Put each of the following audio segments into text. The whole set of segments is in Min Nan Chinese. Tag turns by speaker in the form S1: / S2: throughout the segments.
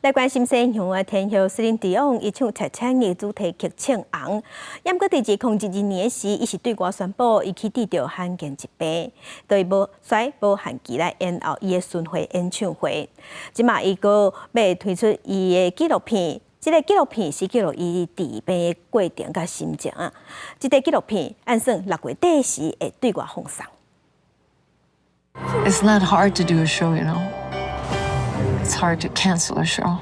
S1: 來關心西洋的天后席琳迪翁，伊唱《泰坦尼克》主題曲唱紅。毋過佇2012年時，伊是對外宣布，伊去得著罕見疾病，所以無所以無限期來延後伊的巡迴演唱會。這馬伊閣欲推出伊的紀錄片，這个紀錄片是記錄伊治病的過程佮心情啊。這个紀錄片按算6月底時會對外放送。
S2: It's not hard to do a show. It's hard to cancel a show.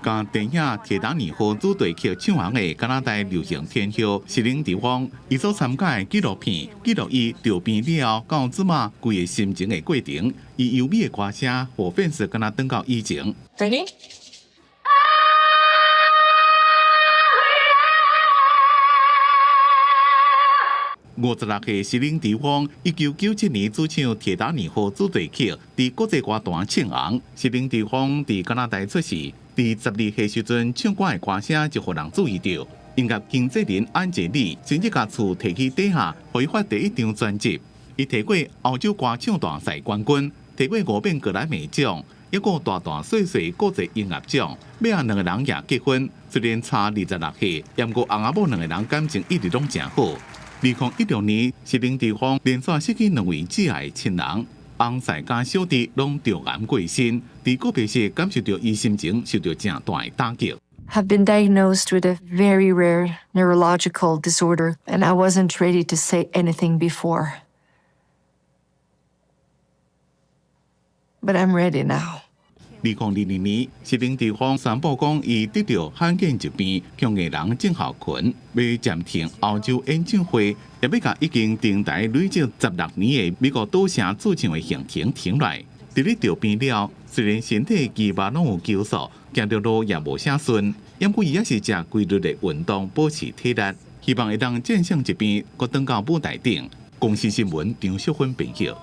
S3: 共電影《鐵達尼號》主題曲唱紅的加拿大流行天后席琳迪翁，伊所參加的紀錄片記錄伊著病了後到這馬規个心情的過程，伊優美的歌聲，予粉絲敢若轉到以前。
S2: Ready?
S3: 56歲席琳迪翁，1997年主唱《鐵達尼號》主題曲，佇國際歌壇唱紅。席琳迪翁佇加拿大出世，佇12歲時陣唱歌的歌聲就予人注意著。音樂經紀人安傑利甚至共厝提去底下，予伊發第一張專輯。伊提過歐洲歌唱大賽冠軍，提過五遍格萊美獎，抑閣大大細細國際音樂獎。尾仔兩个人也結婚，雖然差26歲，毋過翁仔某兩个人感情一直攏誠好。2016年，席琳迪翁連續失去兩位摯愛親人，翁婿佮小弟攏著癌過身，佇告別式感受著伊心情受著誠大的打擊。
S2: Have been diagnosed with a very rare neurological disorder, and I wasn't ready to say anything before. But I'm ready now.
S3: 2022年，席琳迪翁宣布講，伊得著罕見疾病強硬人症候群，欲暫停歐洲演唱會，也欲共已經登台累積16年的美國賭城駐唱的行程停落來。佇咧著病了，雖然身體肌肉攏有收縮，行著路也無啥順，毋過伊猶是誠規律的運動，保持體力，希望會當戰勝疾病，閣轉到舞台頂。公視新聞張淑芬編譯。